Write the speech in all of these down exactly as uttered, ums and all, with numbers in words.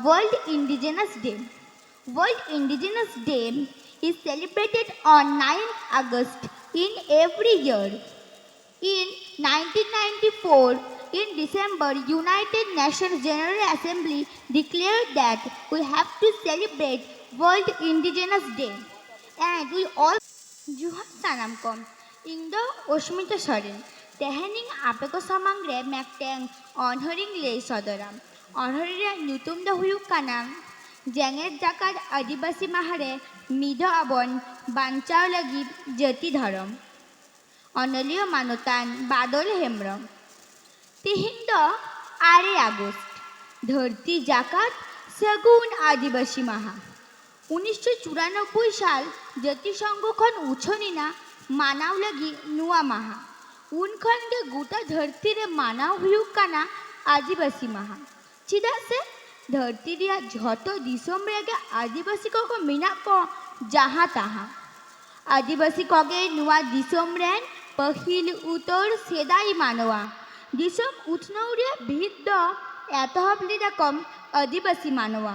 World Indigenous Day. World Indigenous Day is celebrated on ninth August in every year. In nineteen ninety-four, in December, United Nations General Assembly declared that we have to celebrate World Indigenous Day, and we all ᱡᱚᱦᱟᱨ ᱥᱟᱱᱟᱢ ᱠᱚ᱾ ᱤᱧ ᱫᱚ ᱚᱥᱢᱤᱛᱟ ᱥᱚᱨᱮᱱ᱾ ᱛᱮᱦᱮᱧ ᱤᱧ ᱟᱯᱮ ᱠᱚ ᱥᱟᱢᱟᱝ ᱨᱮ ᱢᱤᱫᱴᱮᱱ ᱚᱱᱚᱬᱦᱮᱧ ᱞᱟᱹᱭ ᱥᱚᱫᱚᱨᱟ᱾ ᱚᱱᱚᱬᱦᱮ ᱨᱮᱭᱟᱜ ᱧᱩᱛᱩᱢ ᱫᱚ ᱦᱩᱭᱩᱜ ᱠᱟᱱᱟ ᱡᱮᱜᱮᱛ ᱡᱟᱠᱟᱛ ᱟᱹᱫᱤᱵᱟᱹᱥᱤ ᱢᱟᱦᱟ ᱨᱮ ᱢᱤᱫᱚᱜ ᱟᱵᱚᱱ ᱵᱟᱧᱪᱟᱣ ᱞᱟᱹᱜᱤᱫ ᱡᱟᱹᱛᱤ ᱫᱷᱚᱨᱚᱢ᱾ ᱚᱱᱚᱞᱤᱭᱟᱹ ᱢᱟᱱᱚᱛᱟᱱ ᱵᱟᱫᱚᱞ ᱦᱮᱢᱵᱨᱚᱢ᱾ ᱛᱮᱦᱮᱧ ᱫᱚ ᱟᱨᱮ ᱟᱜᱚᱥᱴ, ᱫᱷᱟᱹᱨᱛᱤ ᱡᱟᱠᱟᱛ ᱥᱟᱹᱜᱩᱱ ᱟᱹᱫᱤᱵᱟᱹᱥᱤ ᱢᱟᱦᱟ᱾ ᱩᱱᱤᱥᱥᱚ ᱪᱩᱨᱟᱱᱚᱵᱵᱳᱭ ᱥᱟᱞ ᱡᱟᱹᱛᱤᱥᱚᱝᱜᱷᱚ ᱠᱷᱚᱱ ᱩᱪᱷᱟᱹᱱ ᱮᱱᱟ ᱢᱟᱱᱟᱣ ᱞᱟᱹᱜᱤᱫ ᱱᱚᱣᱟ ᱢᱟᱦᱟ᱾ ᱩᱱ ᱠᱷᱚᱱ ᱜᱮ ᱜᱚᱴᱟ ᱫᱷᱟᱹᱨᱛᱤ ᱨᱮ ᱢᱟᱱᱟᱣ ᱦᱩᱭᱩᱜ ᱠᱟᱱᱟ ᱟᱹᱫᱤᱵᱟᱹᱥᱤ ᱢᱟᱦᱟ᱾ ᱪᱮᱫᱟᱜ ᱥᱮ ᱫᱷᱟᱹᱨᱛᱤ ᱨᱮᱭᱟᱜ ᱡᱷᱚᱛᱚ ᱫᱤᱥᱚᱢ ᱨᱮᱜᱮ ᱟᱹᱫᱤᱵᱟᱹᱥᱤ ᱠᱚᱠᱚ ᱢᱮᱱᱟᱜ ᱠᱚ ᱡᱟᱦᱟᱸ ᱛᱟᱦᱟᱸ᱾ ᱟᱹᱫᱤᱵᱟᱹᱥᱤ ᱠᱚᱜᱮ ᱱᱚᱣᱟ ᱫᱤᱥᱚᱢ ᱨᱮᱱ ᱯᱟᱹᱦᱤᱞ ᱩᱛᱟᱹᱨ ᱥᱮᱫᱟᱭ ᱢᱟᱱᱣᱟ᱾ ᱫᱤᱥᱚᱢ ᱩᱛᱱᱟᱹᱣ ᱨᱮᱭᱟᱜ ᱵᱷᱤᱛ ᱫᱚ ᱮᱛᱚᱦᱚᱵ ᱞᱮᱫᱟ ᱠᱚ ᱟᱹᱫᱤᱵᱟᱹᱥᱤ ᱢᱟᱱᱣᱟ᱾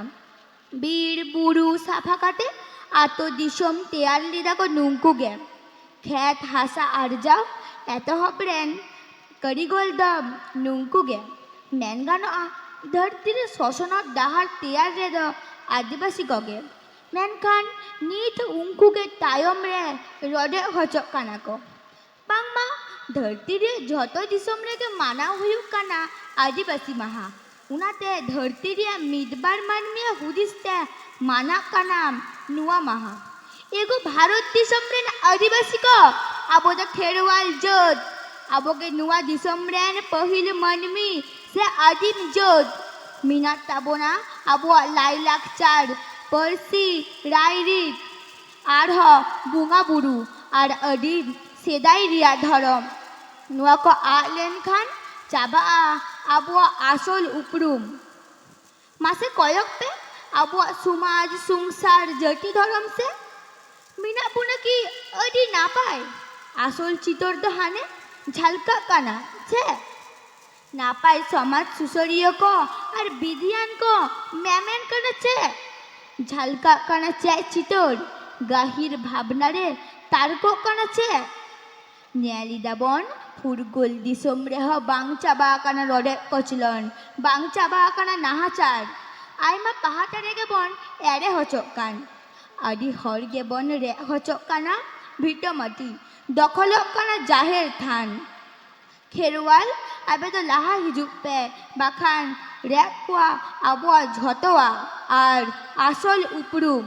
ᱵᱤᱨ ᱵᱩᱨᱩ ᱥᱟᱯᱷᱟ ᱠᱟᱛᱮ ᱟᱛᱳ ᱫᱤᱥᱚᱢ ᱛᱮᱭᱟᱨ ᱞᱮᱫᱟ ᱠᱚ ᱱᱩᱝᱠᱩ ᱜᱮ᱾ ᱠᱷᱮᱛ ᱦᱟᱥᱟ ᱟᱨᱡᱟᱣ ᱮᱛᱚᱦᱚᱵ ᱨᱮᱱ ᱠᱟᱹᱨᱤᱜᱚᱞ ᱫᱚ ᱱᱩᱝᱠᱩ ᱜᱮ᱾ ᱢᱮᱱ ᱜᱟᱱᱚᱜᱼᱟ, ᱫᱷᱟᱹᱨᱛᱤ ᱨᱮ ᱥᱚᱥᱚᱱᱚᱜ ᱰᱟᱦᱟᱨ ᱛᱮᱭᱟᱨ ᱨᱮᱫᱚ ᱟᱹᱫᱤᱵᱟᱹᱥᱤ ᱠᱚᱜᱮ᱾ ᱢᱮᱱᱠᱷᱟᱱ ᱱᱤᱛ ᱩᱱᱠᱩ ᱜᱮ ᱛᱟᱭᱚᱢ ᱨᱮ ᱨᱚᱰᱚᱡ ᱦᱚᱪᱚᱜ ᱠᱟᱱᱟ ᱠᱚ᱾ ᱵᱟᱝᱢᱟ ᱫᱷᱟᱹᱨᱛᱤ ᱨᱮ ᱡᱷᱚᱛᱚ ᱫᱤᱥᱚᱢ ᱨᱮᱜᱮ ᱢᱟᱱᱟᱣ ᱦᱩᱭᱩᱜ ᱠᱟᱱᱟ ᱟᱹᱫᱤᱵᱟᱹᱥᱤ ᱢᱟᱦᱟ᱾ ᱚᱱᱟᱛᱮ ᱫᱷᱟᱹᱨᱛᱤ ᱨᱮᱭᱟᱜ ᱢᱤᱫ ᱵᱟᱨ ᱢᱟᱹᱱᱢᱤᱭᱟᱜ ᱦᱩᱫᱤᱥ ᱛᱮ ᱢᱟᱱᱟᱜ ᱠᱟᱱᱟ ᱱᱚᱣᱟ ᱢᱟᱦᱟ᱾ ᱮᱜᱳ ᱵᱷᱟᱨᱚᱛ ᱫᱤᱥᱚᱢ ᱨᱮᱱ ᱟᱹᱫᱤᱵᱟᱹᱥᱤ ᱠᱚ, ᱟᱵᱚ ᱫᱚ ᱠᱷᱮᱨᱣᱟᱞ ᱡᱟᱹᱛ, ᱟᱵᱚ ᱜᱮ ᱱᱚᱣᱟ ᱫᱤᱥᱚᱢ ᱨᱮᱱ ᱯᱟᱹᱦᱤᱞ ᱢᱟᱹᱱᱢᱤ ᱥᱮ ᱟᱹᱫᱤᱢ ᱡᱟᱹᱛ᱾ ᱢᱮᱱᱟᱜ ᱛᱟᱵᱚᱱᱟ ᱟᱵᱚᱣᱟᱜ ᱞᱟᱭᱞᱟᱠᱪᱟᱨ, ᱯᱟᱹᱨᱥᱤ, ᱨᱟᱭᱨᱤᱛ, ᱟᱨᱦᱚᱸ ᱵᱚᱸᱜᱟ ᱵᱩᱨᱩ ᱟᱨ ᱟᱹᱰᱤ ᱥᱮᱫᱟᱭ ᱨᱮᱭᱟᱜ ᱫᱷᱚᱨᱚᱢ᱾ ᱱᱚᱣᱟ ᱠᱚ ᱟᱫ ᱞᱮᱱᱠᱷᱟᱱ ᱪᱟᱵᱟᱜᱼᱟ ᱟᱵᱚᱣᱟᱜ ᱟᱥᱚᱞ ᱩᱯᱨᱩᱢ᱾ ᱢᱟᱥᱮ ᱠᱚᱭᱚᱜ ᱯᱮ ᱟᱵᱚᱣᱟᱜ ᱥᱚᱢᱟᱡᱽ, ᱥᱚᱝᱥᱟᱨ, ᱡᱟᱹᱛᱤ, ᱫᱷᱚᱨᱚᱢ ᱥᱮ᱾ ᱢᱮᱱᱟᱜ ᱵᱚᱱᱟ ᱠᱤ ᱟᱹᱰᱤ ᱱᱟᱯᱟᱭ? ᱟᱥᱚᱞ ᱪᱤᱛᱟᱹᱨ ᱫᱚ ᱦᱟᱱᱮ ᱡᱷᱟᱞᱠᱟᱜ ᱠᱟᱱᱟ ᱪᱮ? ᱱᱟᱯᱟᱭ ᱥᱚᱢᱟᱡᱽ ᱥᱩᱥᱟᱹᱨᱤᱭᱟᱹ ᱠᱚ ᱟᱨ ᱵᱤᱫᱷᱤᱭᱟᱱ ᱠᱚ ᱢᱮᱢᱮᱱ ᱠᱟᱱᱟ ᱪᱮᱫ? ᱡᱷᱟᱞᱠᱟᱜ ᱠᱟᱱᱟ ᱪᱮᱫ ᱪᱤᱛᱟᱹᱨ? ᱜᱟᱹᱦᱤᱨ ᱵᱷᱟᱵᱽᱱᱟ ᱨᱮ ᱛᱟᱨᱠᱚᱜ ᱠᱟᱱᱟ ᱪᱮᱫ? ᱧᱮᱞ ᱮᱫᱟᱵᱚᱱ, ᱯᱷᱩᱨᱜᱟᱹᱞ ᱫᱤᱥᱚᱢ ᱨᱮᱦᱚᱸ ᱵᱟᱝ ᱪᱟᱵᱟ ᱟᱠᱟᱱᱟ ᱨᱚᱰᱚᱡ ᱠᱚᱪᱞᱚᱱ, ᱵᱟᱝ ᱪᱟᱵᱟ ᱟᱠᱟᱱᱟ ᱱᱟᱦᱟᱪᱟᱨ᱾ ᱟᱭᱢᱟ ᱯᱟᱦᱴᱟ ᱨᱮᱜᱮ ᱵᱚᱱ ᱮᱲᱮ ᱦᱚᱪᱚᱜ ᱠᱟᱱ᱾ ᱟᱹᱰᱤ ᱦᱚᱲ ᱜᱮᱵᱚᱱ ᱨᱮᱡ ᱦᱚᱪᱚᱜ ᱠᱟᱱᱟ ᱵᱷᱤᱴᱟᱹᱢᱟᱹᱴᱤ, ᱫᱚᱠᱷᱚᱞᱚᱜ ᱠᱟᱱᱟ ᱡᱟᱦᱮᱨ ᱛᱷᱟᱱ᱾ ᱠᱷᱮᱨᱣᱟᱞ, ᱟᱯᱮ ᱫᱚ ᱞᱟᱦᱟ ᱦᱤᱡᱩᱜ ᱯᱮ, ᱵᱟᱠᱷᱟᱱ ᱨᱮᱡ ᱠᱚᱣᱟ ᱟᱵᱚᱣᱟᱜ ᱡᱷᱚᱛᱚᱣᱟᱜ ᱟᱨ ᱟᱥᱚᱞ ᱩᱯᱨᱩᱢ᱾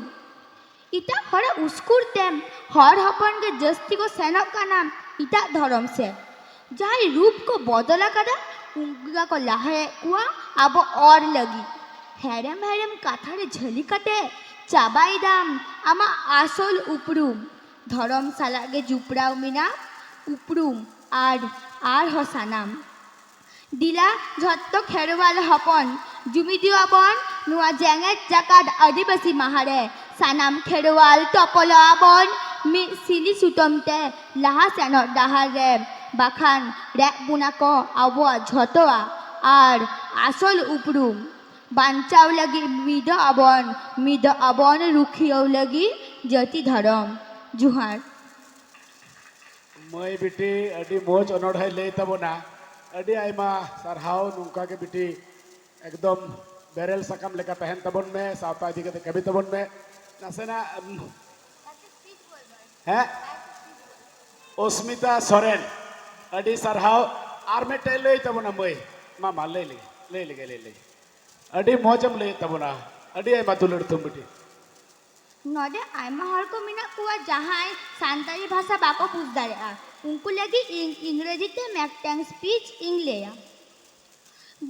ᱮᱴᱟᱜ ᱦᱚᱲᱟᱜ ᱩᱥᱠᱩᱨ ᱛᱮᱢ ᱦᱚᱲ ᱦᱚᱯᱚᱱ ᱜᱮ ᱡᱟᱹᱥᱛᱤ ᱠᱚ ᱥᱮᱱᱚᱜ ᱠᱟᱱᱟ ᱮᱴᱟᱜ ᱫᱷᱚᱨᱚᱢ ᱥᱮᱫ᱾ ᱡᱟᱦᱟᱸᱭ ᱨᱩᱯ ᱠᱚ ᱵᱚᱫᱚᱞ ᱟᱠᱟᱫᱟ, ᱩᱱᱠᱩ ᱜᱮᱠᱚ ᱞᱟᱦᱟᱭᱮᱫ ᱠᱚᱣᱟ ᱟᱵᱚ ᱚᱨ ᱞᱟᱹᱜᱤᱫ᱾ ᱦᱮᱲᱮᱢ ᱦᱮᱲᱮᱢ ᱠᱟᱛᱷᱟ ᱨᱮ ᱡᱷᱟᱹᱞᱤ ᱠᱟᱛᱮ ᱪᱟᱵᱟᱭᱮᱫᱟᱢ ᱟᱢᱟᱜ ᱟᱥᱚᱞ ᱩᱯᱨᱩᱢ᱾ ᱫᱷᱚᱨᱚᱢ ᱥᱟᱞᱟᱜ ᱜᱮ ᱡᱩᱯᱲᱟᱣ ᱢᱮᱱᱟᱜ ᱩᱯᱨᱩᱢ ᱟᱨ ᱟᱨᱦᱚᱸ ᱥᱟᱱᱟᱢ᱾ ᱫᱮᱞᱟ ᱡᱷᱚᱛᱚ ᱠᱷᱮᱨᱣᱟᱞ ᱦᱚᱯᱚᱱ, ᱡᱩᱢᱤᱫᱚᱜ ᱟᱵᱚᱱ ᱱᱚᱣᱟ ᱡᱮᱜᱮᱛ ᱡᱟᱠᱟᱛ ᱟᱹᱫᱤᱵᱟᱹᱥᱤ ᱢᱟᱦᱟ ᱨᱮ᱾ ᱥᱟᱱᱟᱢ ᱠᱷᱮᱨᱣᱟᱞ ᱛᱚᱯᱚᱞᱚᱜ ᱟᱵᱚᱱ ᱢᱤᱫ ᱥᱤᱞᱤ ᱥᱩᱛᱟᱹᱢ ᱛᱮ ᱞᱟᱦᱟ ᱥᱮᱱᱚᱜ ᱰᱟᱦᱟᱨ ᱨᱮ, ᱵᱟᱠᱷᱟᱱ ᱨᱮᱡ ᱵᱚᱱᱟ ᱠᱚ ᱟᱵᱚᱣᱟᱜ ᱡᱷᱚᱛᱚᱣᱟᱜ ᱟᱨ ᱟᱥᱚᱞ ᱩᱯᱨᱩᱢ᱾ ᱵᱟᱧᱪᱟᱣ ᱞᱟᱹᱜᱤᱫ ᱢᱤᱫᱚᱜ ᱟᱵᱚᱱ, ᱢᱤᱫᱚᱜ ᱟᱵᱚᱱ ᱨᱩᱠᱷᱤᱭᱟᱹᱣ ᱞᱟᱹᱜᱤᱫ ᱡᱟᱹᱛᱤ ᱫᱷᱚᱨᱚᱢ᱾ ᱡᱚᱦᱟᱨ᱾ ᱢᱟᱹᱭ ᱵᱤᱴᱤ ᱟᱹᱰᱤ ᱢᱚᱡᱽ ᱚᱱᱚᱬᱦᱮ ᱞᱟᱹᱭ ᱛᱟᱵᱚᱱᱟ᱾ ᱟᱹᱰᱤ ᱟᱭᱢᱟ ᱥᱟᱨᱦᱟᱣ᱾ ᱱᱚᱝᱠᱟ ᱜᱮ ᱵᱤᱴᱤ ᱮᱠᱫᱚᱢ ᱵᱮᱨᱮᱞ ᱥᱟᱠᱟᱢ ᱞᱮᱠᱟ ᱛᱟᱦᱮᱱ ᱛᱟᱵᱚᱱ ᱢᱮ, ᱥᱟᱶᱛᱟ ᱤᱫᱤ ᱠᱟᱛᱮ ᱠᱟᱹᱢᱤ ᱛᱟᱵᱚᱱ ᱢᱮ᱾ ᱱᱟᱥᱮᱱᱟᱜ, ᱩᱢ, ᱦᱮᱸ? ᱚᱥᱢᱤᱛᱟ ᱥᱚᱨᱮᱱ, ᱟᱹᱰᱤ ᱥᱟᱨᱦᱟᱣ᱾ ᱟᱨ ᱢᱤᱫᱴᱮᱡ ᱞᱟᱹᱭ ᱛᱟᱵᱚᱱᱟ ᱢᱟᱹᱭ, ᱢᱟ, ᱢᱟ, ᱞᱟᱹᱭ ᱞᱮᱜᱮ, ᱞᱟᱹᱭ ᱞᱮᱜᱮ, ᱞᱟᱹᱭ ᱞᱮᱜᱮ᱾ ᱟᱹᱰᱤ ᱢᱚᱡᱽ ᱮᱢ ᱞᱟᱹᱭᱮᱫ ᱛᱟᱵᱚᱱᱟ, ᱟᱹᱰᱤ ᱟᱭᱢᱟ ᱫᱩᱞᱟᱹᱲ ᱛᱟᱢ ᱵᱤᱴᱤ᱾ ᱱᱚᱰᱮ ᱟᱭᱢᱟ ᱦᱚᱲ ᱠᱚ ᱢᱮᱱᱟᱜ ᱠᱚᱣᱟ ᱡᱟᱦᱟᱸᱭ ᱥᱟᱱᱛᱟᱲᱤ ᱵᱷᱟᱥᱟ ᱵᱟᱠᱚ ᱵᱩᱡᱽ ᱫᱟᱲᱮᱭᱟᱜᱼᱟ, ᱩᱱᱠᱩ ᱞᱟᱹᱜᱤᱫ ᱤᱧ ᱤᱝᱨᱮᱡᱤ ᱛᱮ ᱢᱤᱫᱴᱟᱝ speech ᱤᱧ ᱞᱟᱹᱭᱟ᱾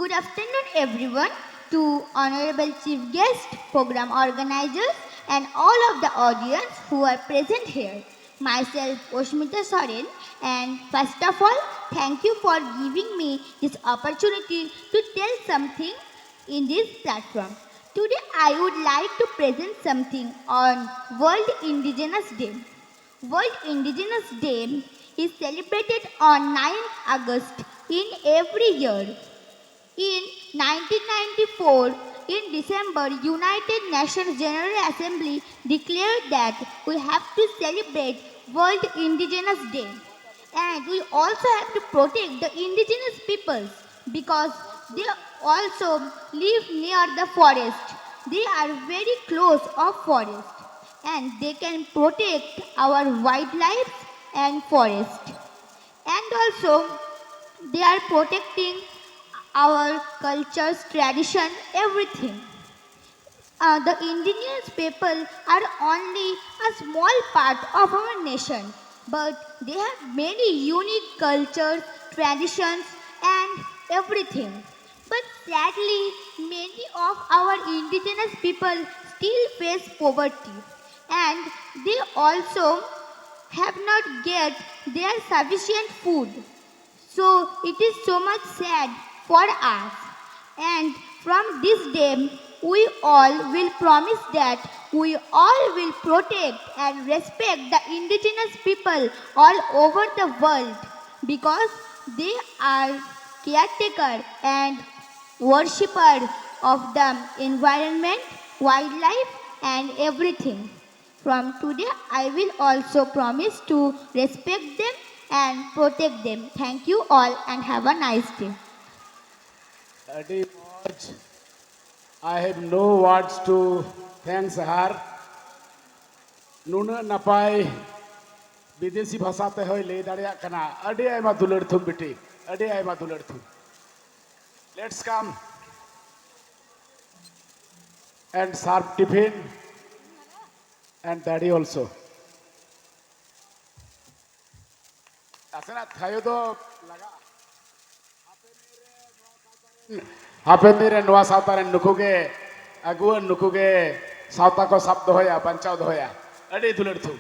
Good afternoon, everyone, to honorable chief guest, program organizers, and all of the audience who are present here. Myself, Oshmita Soren, and first of all, thank you for giving me this opportunity to tell something in this platform. Today, I would like to present something on World Indigenous Day. World Indigenous Day is celebrated on ninth August in every year. In nineteen ninety-four, in December, United Nations General Assembly declared that we have to celebrate World Indigenous Day. And we also have to protect the indigenous peoples because they also live near the forest. They are very close of forest and they can protect our wildlife and forest. And also, they are protecting our cultures, tradition, everything. Uh, the indigenous people are only a small part of our nation, but they have many unique cultures, traditions, and everything. But sadly, many of our indigenous people still face poverty, and they also have not get their sufficient food. So it is so much sad for us. And from this day, we all will promise that we all will protect and respect the indigenous people all over the world because they are caretaker and worshipper of the environment, wildlife, and everything. From today, I will also promise to respect them and protect them. Thank you all and have a nice day. ᱟᱹᱰᱤ ᱢᱚᱡᱽ. I have no words to thanks her. ᱱᱩᱱᱟᱹᱜ ᱱᱟᱯᱟᱭ ᱵᱤᱫᱮᱥᱤ ᱵᱷᱟᱥᱟ ᱛᱮᱦᱚᱸᱭ ᱞᱟᱹᱭ ᱫᱟᱲᱮᱭᱟᱜ ᱠᱟᱱᱟ. ᱟᱹᱰᱤ ᱟᱭᱢᱟ ᱫᱩᱞᱟᱹᱲ ᱛᱷᱩᱢ ᱵᱤᱴᱤ, ᱟᱹᱰᱤ ᱟᱭᱢᱟ ᱫᱩᱞᱟᱹᱲ ᱛᱷᱩᱢ. Let's come and serve tiffin and daddy also. ᱱᱟᱥᱮᱱᱟᱜ ᱛᱷᱟᱭᱚ ᱫᱚ ᱞᱟᱜᱟᱜᱼᱟ. ᱦᱟᱯᱮᱱ ᱫᱤᱱ ᱨᱮ ᱱᱚᱣᱟ ᱥᱟᱶᱛᱟ ᱨᱮᱱ ᱱᱩᱠᱩ ᱜᱮ ᱟᱹᱜᱩᱣᱟᱹᱱ, ᱱᱩᱠᱩ ᱜᱮ ᱥᱟᱶᱛᱟ ᱠᱚ ᱥᱟᱵ ᱫᱚᱦᱚᱭᱟ, ᱵᱟᱧᱪᱟᱣ ᱫᱚᱦᱚᱭᱟ. ᱟᱹᱰᱤ ᱫᱩᱞᱟᱹᱲ ᱛᱷᱩᱢ.